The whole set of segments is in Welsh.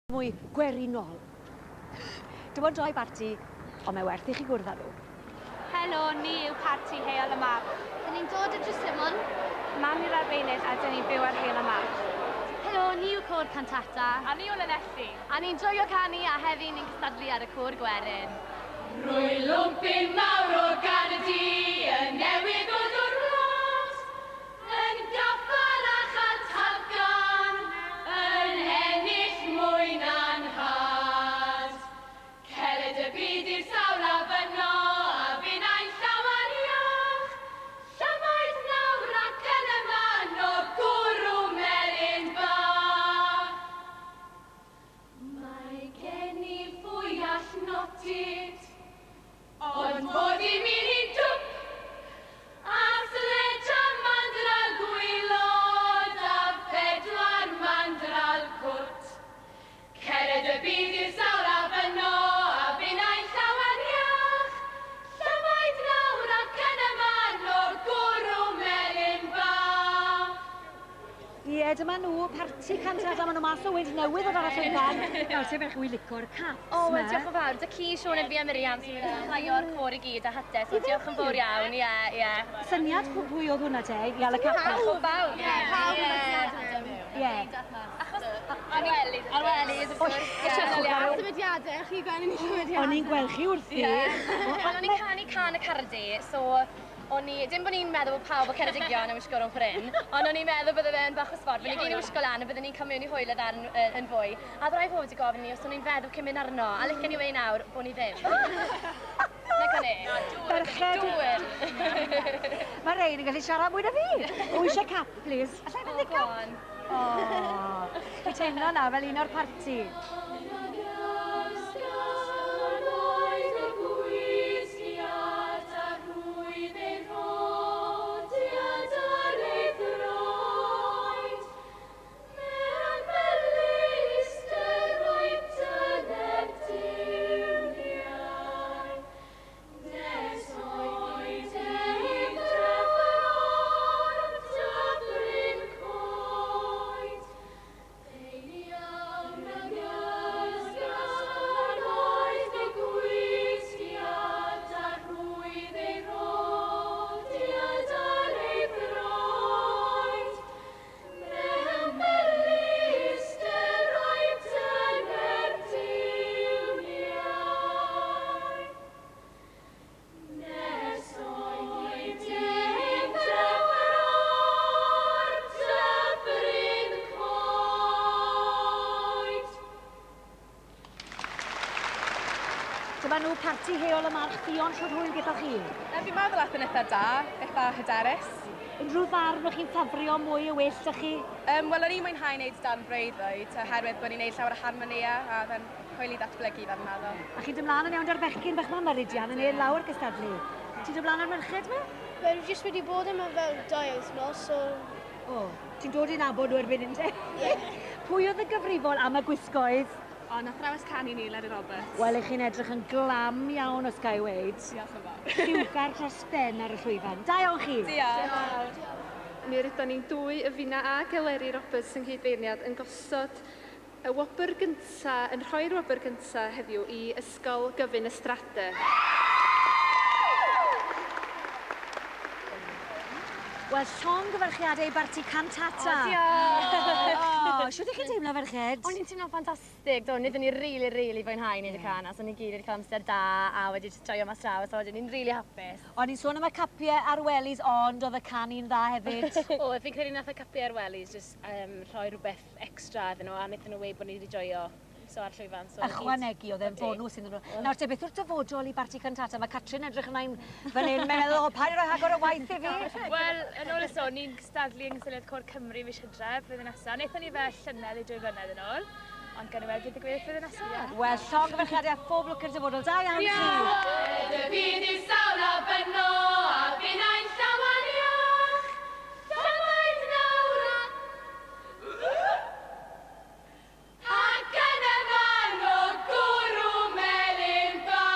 Mwy gwerinol. Dim ond doi barti, ond mae werth i chi gwrdd â nhw. Helo, ni yw Parti Heol y March. Dyn ni'n dod o Dresimwn. Mam yw'r arweinydd a dyn ni'n byw ar Heol y March. Helo, ni yw Côr Cantata. A ni o Lanelli. A ni'n joio canu a heddi ni'n cystadlu ar y côr gwerin. Rwy lwmpyn mawr o gan y du yn newydd ddod o'r wlad. Yn gaffael a chael talcan, yn ennill mwy na nhad. Celed y byd i'r sawl a fynno, a finnau'n llawer iach. Llymaid nawr ac yn y man o gwrw melyn bach. Mae gen i fwyall notud, ond bod i mi'n un dwp, a sledge a mandral gwylod a phedwar mandral cwt. Cered y byd i'r sawl a fynno, a finnau'n llawen iach. Llymaid nawr ac yn y man o gwrw melyn bach. Ie, dyma nhw, parti cantata, maen nhw mas o wynt newydd o ddod ar y llwyfan. Nawr, te ferch, wi lico'r caps O, wel, diolch yn fawr. Dy ci, Siôn, fi a Miriam sy'n mynd i supplio'r côr i gyd a hate, so diolch yn fawr iawn, ie, ie. Syniad pwy oedd hwnna te, i gael y cap? Diolch yn fawr. Ie, pawb yn Ie. Achos, ar wellies, ar wellies, wrth gwrs. Symudiadau, chi gweld ni symudiadau. O'n i'n gweld chi wrthi. Wel, o'n i'n canu can y Cardi, so o'n i, dim bod ni'n meddwl bod pawb o Ceredigion yn wisgo rownd ffor hyn, ond o'n i'n meddwl bydde fe'n bach o sbort, fydden ni gyd yn wisgo lan a bydden ni'n cael mewn i hwyl y ddarn yn fwy. A oedd rai pobl wedi gofyn i ni os o'n i'n feddw cyn mynd arno, a licen i weud nawr bod ni ddim. Nag o'n i? Merched. Dŵr. Mae rhein yn gallu siarad mwy na fi. O, eisiau cap, please. Alla i fynd i cap? O, go on. O, dwi'n teimlo na fel un o'r parti. Dyma nhw, parti Heol y March, Ffion, shwt hwyl gethoch chi? Fi'n meddwl ath yn eitha da, eitha hyderus. Unrhyw ddarn o'ch chi'n ffafrio mwy o well 'da chi? Wel, o'n i'n mwynhau wneud darn breuddwyd oherwydd bod ni'n gwneud llawer o harmonïau a oedd e'n hwyl i ddatblygu fe, fi'n meddwl. A chi'n dod mlaen yn iawn 'da'r bechgyn bach 'ma? Mae Rhydian yn hen lawr gystadlu. Ti'n dod mlaen â'r merched 'ma? Wel, fi jyst wedi bod yma fel dau wythnos, so... O, ti'n dod i nabod nhw erbyn hyn te? Ie. Pwy oedd yn gyfrifol am y gwisgoedd? O, nath athrawes canu ni, Leri Roberts. Wel, 'ych chi'n edrych yn glam iawn, os ga i weud. Diolch yn fawr. Lliwgar dros ben ar y llwyfan. Da iawn chi! Diolch. Mi rydan ni'n dwy, y finna ac Eleri Roberts yng nghyd-feirniad, yn gosod y wobr gynta, yn rhoi'r wobr gynta heddiw i Ysgol Gyfun y Strade. Wel, llongyfarchiadau i Barti Cantata. O, diolch! O, shwt 'ych chi'n teimlo, ferched? O'n i'n teimlo'n ffantastig, do. Wnaethon ni rili, rili fwynhau wneud y cân 'na. So ni gyd wedi cael amser da a wedi jyst joio mas draw, so wedyn ni'n rili hapus. O'n i'n sôn am y capiau a'r wellies, ond oedd y canu'n dda hefyd. Oedd, fi'n credu nath y capiau a'r wellies jyst yym rhoi rhywbeth extra iddyn nhw a wnaethon nhw weud bod ni wedi joio so ar llwyfan. So Ychwanegu, oedd e'n bonws iddyn nhw. Nawr te, beth yw'r dyfodol i Barti Cantata? Mae Catrin edrych ymlaen fan hyn, mae'n meddwl, o, paid rhoi rhagor o waith i fi. Wel, yn ôl y sôn, ni'n cystadlu yng Nghystadleuaeth Côr Cymru mis Hydref flwyddyn nesaf. Wnaethon ni fe llynedd i dwy flynedd yn ôl, ond gawn ni weld beth ddigwydd flwyddyn nesaf. Wel, llongyfarchiadau a phob lwc i'r dyfodol. Da iawn chi! Diolch! Y byd i'r sawl a fynno, a finnau'n llawen iach. Llymaid nawr a... Ac yn y man o gwrw melyn bach.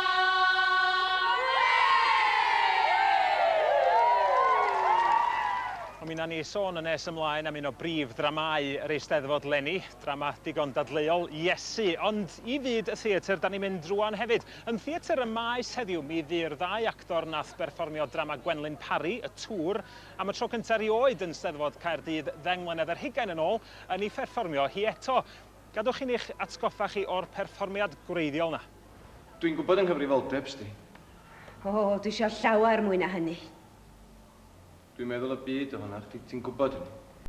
Wel, mi Mi wnawn ni sôn yn nes ymlaen am un o brif ddramâu yr Eisteddfod 'leni, drama digon dadleuol, Iesu. Ond i fyd y theatr da ni'n mynd rŵan hefyd. Yn Theatr y Maes heddiw, mi fu'r ddau actor nath berfformio drama Gwenlyn Parry, Y Tŵr, am y tro cyntaf erioed yn Steddfod Caerdydd ddeng mlynedd ar hugain yn ôl, yn ei pherfformio hi eto. Gadwch i ni'ch atgoffa chi o'r perfformiad gwreiddiol 'na. Dwi'n gwybod 'y nghyfrifoldeb, sdi. O, dwi isio llawer mwy na hynny. Dwi'n meddwl y byd ohona chdi, ti'n gwybod hynny.